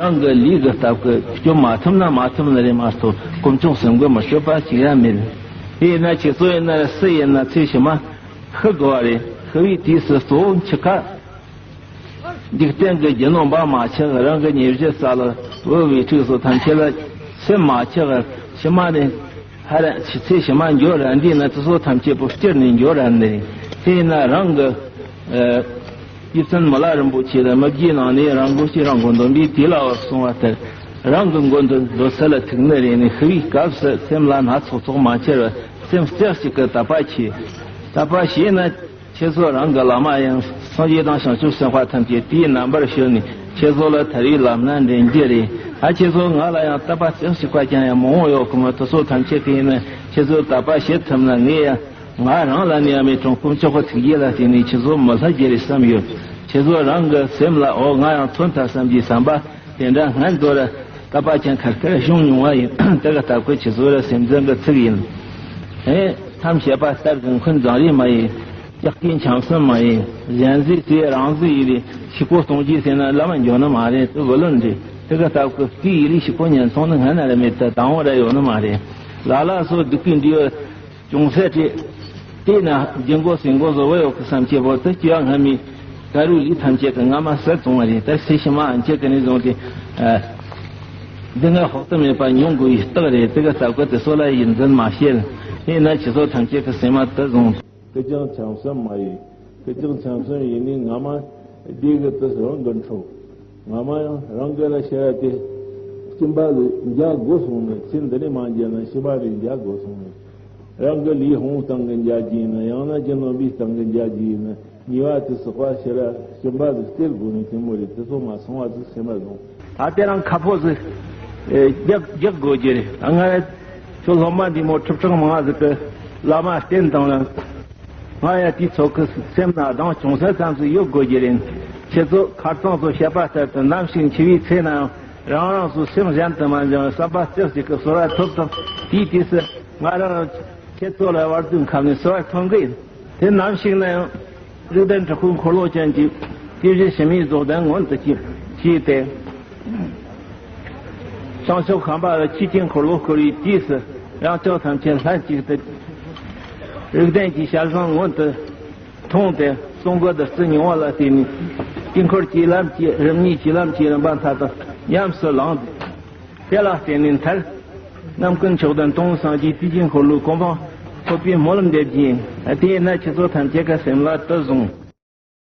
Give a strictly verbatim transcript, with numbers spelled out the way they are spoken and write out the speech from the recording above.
རང་གི་ལུས་ཀྱི་སྟབས་ཀྱིས་སྐྱོབ་མ་ཐུབ་ན་མ་ཐུབ་ནི་རེད་མ་གཏོགས་དཀོན་མཆོག་སེམས་ཀྱིས་མི་སྐྱོབ་པ་ཞིག་ཡང་མེད། དེ་ཡིན་ན་ཁྱེད་ཚོ་ཡིན་ན་སུ་ཡིན་ན་ཚེ་ཕྱི་མ་ཤི་དགོས་པ་རེད། ཤི་བའི་དུས་སུ་གཙོ་བོ་འཆི་ཁ། འཇིག་རྟེན་གྱི་རྒྱུ་ནོར་འབའ་མ་ཆགས། རང་གི་ཉེ་གཞི་རྩ་ལ་བུ་བའི་ཕྲུག་སོགས་ཐམས་ཅད་ལ་སེམས་མ་ཆགས། ཕྱི་མ་ནས་ཧ་ར་ཚེ་ཕྱི་མ་འགྱོ་ར་འདི་ན་དེ་ཚོ་ཐམས་ཅད་པོ་སྐྱུར་ནས་འགྱོ་ར་འདི་རེད། དེ་ཡིན་ན་རང་གི་ཨ། རྗེ་བཙུན་མི་ལ་རིན་པོ་ཆེ་ལ་མི་བརྗེད་ནང་ནས་རང་མགོ་ཤེས་རང་མགོ་འདོན་པའི་དུས་ལ་བབ་སོང་བ་ལྟར། རང་གི་མགོ་འདོན་འདོད་ས་ལ་ཐུག་ནི་རེད་ནས་ཤི་བའི་སྐབས་སུ་སེམས་ལ་སྣ་ཚོགས་ཚོགས་མ་འཁྱེར་བར་སེམས་རྩེ་གཅིག་གིས་དད་པ་བྱེད། དད་པ་བྱས་ན་ཁྱེད་ཚོ་རང་གི་བླ་མ་ཡང་སངས་རྒྱས་དང་བྱང་ཆུབ་སེམས་དཔའ་ཐམས་ཅད་དེའི་རྣམ་པར་ཤར་ནས་ཁྱེད་ཚོ་ལ་ཐར་བའི་ལམ་སྣ་འདྲེན་རྒྱུ་རེད། ཨ་ཁྱེད་ཚོ་ང་ལ་ཡང་དད་པ་རྩེ་གཅིག་པ་ཅང་ཡང་མང་བོ་ཡོད་གི་མོད། དེ་ཚོ་ཐམས་ཅད་ཀྱིས་ཡིན་ན་ཁྱེད་ཚོ་དད་པ་བྱེད་ཐུབ་ན་ངས་ཡང་། ང་རང་ལ་ནི་ཡང་མེད་ཀྱང་དཀོན་མཆོག་གི་ཐུགས་རྗེ་ལ་བརྟེན་ནས་ཁྱེད་ཚོ་མི་ལྷ་རྒྱལ་རེ་བསམ་ཡོད། ཁྱེད་ཚོ་རང་གི་སེམས་ལ་འོ་ང་ཡང་ཐོན་ཐལ་བསམ་གྱི་བསམ་པ་དེ་འདྲ་སྔོན་དུ་ར་དད་པ་ཅན་ཁ་ཁར་བྱུང་མྱོང་བ་ཡིན། དེ་ག་ལྟ་བུ་ཁྱེད་ཚོ་ར་སེམས་ཙམ་གྱི་ཚིག་ཡིན། ཨེ་ཐམས་ཅད་པ་ལྟར་གྱི་འཁོན་མཛངས་རེ་མ་ཡིན། ལྕགས་ཀྱི་འཆམ་སྲམ་མ་ཡིན། གཞན་ཟིག་ཚེ་རང་ཟིག་ཡིན་རེ་ཕྱུག་པོ་གཏོང་རྒྱུ་ཟེར་ན་ལམ་འགྱོ་ནི་མ་རེད། དེ་བུ་ལོན་རེད། དེ་ག་ལྟ་བུ་དེ་ཡིན་རེ་ཕྱུག་པོ་ཉན་སོང་ནི་སྔ་ན་ར་མེད། ད་དང་བོ་ར་ཡོད་ནི་མ་རེད། ལ་ལ་སོ་སྡུག་གི་འདྲི་བ། ཅུང་ཟད་བྲེལ། དེས་ན་རྒྱུ་མགོ་སེང་མགོ་བཟོ་བ་ཡོད་ཀི་བསམ་སྐྱེ་བོ་དེ་སྐྱེ་བ་སྔ་མའི་ཀ་རུ་ལི་ཐམས་ཅད་ཀྱི་སྔ་མ་ཟད་སོང་བ་རེད། ད་སེ་ཤི་མ་ཨན་ཅེ་ཀ་ནས་བཟུང་སྟེ། ཨ། འདི་ང་ཧོག་ཏུ་མེད་པ་མྱོང་དགོས་ཡི་རྟགས་རེད། དེ་ག་ས་གོ་དེ་སོ་ལ་ཡིན་འཛིན་མ་བཤད། དེས་ན་ཁྱེད་ཚོ་ཐམས་ཅད་ཀྱི་སེམས་མ་དུ་བཟུང་། ཁི་ཅང་ཆང་སམ་མ་ཡིན། ཁི་ཅང་ཆང་སམ་ཡིན་ནི་སྔ་མ་བདེ་གི་དུ་རང་གི་འཕྲོ། ང་མ་ཡང་རང་གི་ལ་ཤེས་ར་དེ། སྐྱིན་པ་ལས་འཇག་དགོས་སོང་ནས་ཚེ་འདི་ནས་མ་འཇལ་ན་ཤི་བ་རེ་འཇག་དགོས་སོང་ནས། རང་གི་ལུས་ཧོང་སྟེང་གི་འཇལ་གྱི་ཡིན་ན་ཡང་ན་ཀྱི་ནོམ་པའི་སྟེང་གི་འཇལ་གྱི་ཡིན་ན་ཉེས་པ་དེ་བསགས་པ་ཤི་ར་སྐྱིན་པ་ལས་སྟེར་དགོས་ནས་དེ་མོ་རེད། དེ་ཚོ་མ་སོང་བ་ཚོ་སེམས་མ་བཟུང་། ད་དེ་རང་ཁ་ཕོ་ཟིག་རྒྱག་རྒྱག་དགོས་ཀྱི་རེད། ང་ཁྱོད་སློབ་མ་འདི་མོ་ཁྲི་ཕྲག་མང་ཟིག་གི་བླ་མ་བསྟེན་དང་ལ། ང་ཡ་དེའི་ཚོགས་ཀྱི་སེམས་ན་གདངས་ཅུང་ཟད་ཙམ་ཞིག་ཡོད་དགོས་ཀྱི་རེད། ཁྱེད་ཚོ་ཁ་རྩང་ཚོ་བཤད་པ་ལྟར་དུ་ནམ་ཞིག་འཆི་བའི་ཚེ་ནའང་རང་རང་ཚོ་སེམས་གཞན་དུ་མ་འབྱུང་བའི་བསམ་པ་རྩེ་གཅིག་གི་གསོལ་བ་ཐོབ་དང་། དེའི་དུས་སུ་ང་རང་རང་ཁྱེད་ཚོ་ལ་བར་དུ་ཁམས་ནས་གསོལ་བ་ཐོབ་གི་ཡིན། དེ་ནམ་ཞིག་ནའང་རིགས་ལྡན་དྲག་པོའི་འཁོར་ལོ་ཅན་གྱི་དེ་བཞིན་ཕྱི་མའི་རྫོགས་ལྡན་མངོན་དུ་གྱུར་ཅིག་སྟེ། བྱང་ཕྱོགས་ཁམས་པ་ལ་ཆོས་ཀྱི་འཁོར་ལོ་བསྐོར་བའི་དུས་སུ་རང་ཅག་ཐམས་ཅད་ལྷན་ཅིག་ཏུ་རིགས་ལྡན་གྱི་ཞལ་བཟང་མངོན་དུ་མཐོང་སྟེ་གསུང་གི་བདུད་རྩི་མྱོང་བ་ལ་བརྟེན་ནས་དཀྱིལ་འཁོར་གྱི་ལམ་གྱི་རིམ་གཉིས་ཀྱི་ལམ་གྱི་རིམ་པ་མཐའ་དག་ཉམས་སུ་བླངས་ཏེ། དེ་ལ་བརྟེན་ནས་མཐར་རྣམ་ཀུན་མཆོག་ལྡན་སྟོང་སངས་རྒྱས་དུས་ཀྱི་འཁོར་ལོའི་གོ་འཕང་ཐོབ་པའི་སྨོན་ལམ་འདེབས་ཀྱི་ཡིན། དེས་ན་ཁྱེད་ཚོ་ཐམས་ཅད་ཀྱི་སེམས་ལ་དུ་བཟུང་།